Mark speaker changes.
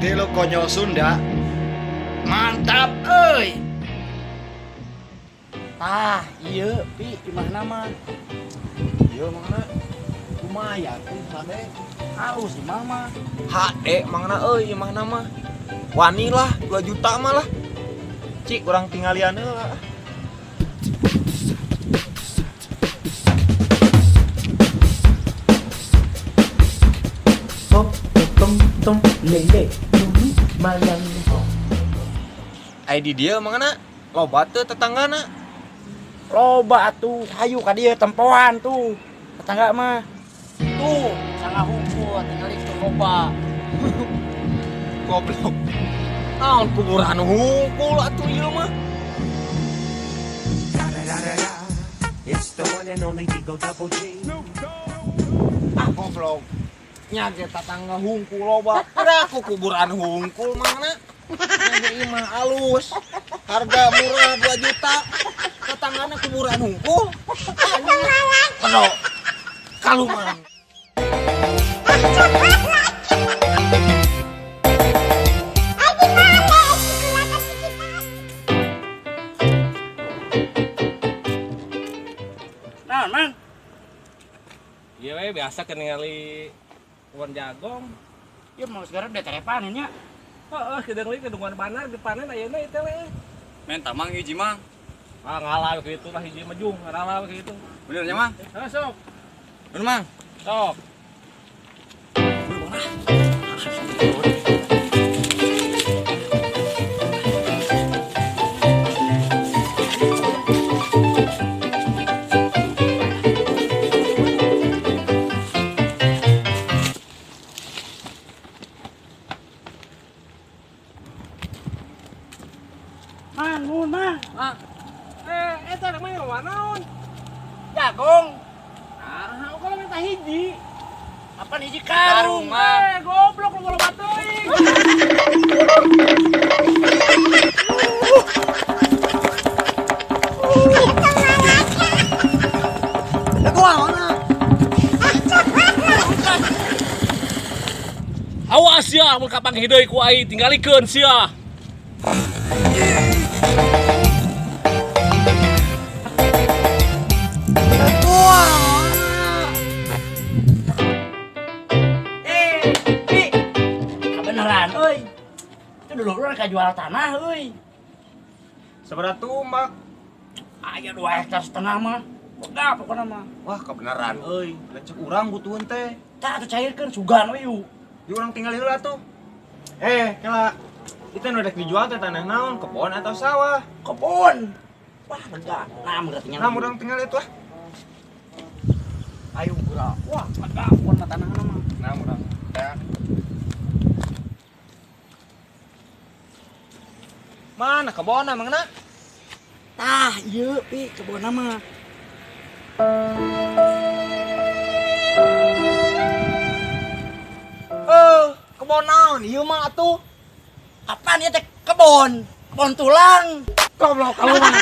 Speaker 1: Tilu konyol Sunda. Mantap euy.
Speaker 2: Tah, iya, Pi, imahna mah.
Speaker 3: Iya mangna lumayan euy hade.
Speaker 2: Halus imah mah.
Speaker 3: Hade mangna euy imahna mah. Wani lah 2 juta mah lah. Cik urang tinggalian heula.
Speaker 4: Pop, tong, tong, lele, lulu, malang.
Speaker 3: Ai di dieu mangna loba teu tetanggana.
Speaker 2: Loba atuh, hayu ka dieu tempoan tuh. Tetangga mah. Tuh, sangga hungkul tinggal itu loba.
Speaker 3: Goblok. Naon kuburan hungkul atuh ieu mah.
Speaker 4: It's the one and only Digo Double G.
Speaker 3: Ah goblok. Nya ge tatangga hungkul loba. Ada aku kuburan hungkul mangna. Nya ge imah alus. Harga murah 2 juta. Tetanggana kuburan hungkul. Pedo. Kaluman.
Speaker 2: Nah, Mang.
Speaker 5: Iya we biasa keningali kebun jagong.
Speaker 2: Ieu mau segera udah terepanen nya.
Speaker 5: Heeh, kedeng leuy kedungan banar dipanen ayeuna ieu teh we.
Speaker 6: Men tamang hiji mang.
Speaker 5: Ah ngalah kitu lah hiji mah jung, ngalah kitu.
Speaker 6: Bener nya mang?
Speaker 5: Heeh sok.
Speaker 6: Bener mang.
Speaker 5: Sok.
Speaker 2: Man, mun mang.
Speaker 5: Ah. Eta namanya mah naon?
Speaker 2: Jagong.
Speaker 5: Ah, kalau minta hiji.
Speaker 2: Apa hiji karung?
Speaker 6: Mang.
Speaker 5: Goblok lu loba teuing. Awas sia mun kapanggih deui ku aing tinggalikeun sia.
Speaker 2: Pi. Kebeneran euy. Itu dulu urang kajual tanah euy.
Speaker 3: Sabaraha tumbak?
Speaker 2: Aya 2,5 hektar mah. Boga pokona mah.
Speaker 3: Wah, kebenaran euy. Lecek urang butuheun teh.
Speaker 2: Tah atuh cairkeun sugan we yuk.
Speaker 3: Di urang tinggal heula tuh. Kela. Itu nu rek dijual teh tanah naon? Kebon atau sawah?
Speaker 2: Kebon. Wah, lega. Nah, berarti nya.
Speaker 3: Nah, urang tinggal itu ah.
Speaker 2: Ayo geura. Wah, lega pokona mah tanahna mah.
Speaker 3: Nah, urang. Ya. Mana kebonna mangna?
Speaker 2: Tah, ieu Pi, kebonna mah.
Speaker 3: Kebon naon ieu mah atuh?
Speaker 2: Apaan ieu teh kebon? Kebon tulang.
Speaker 3: Goblok kaluman.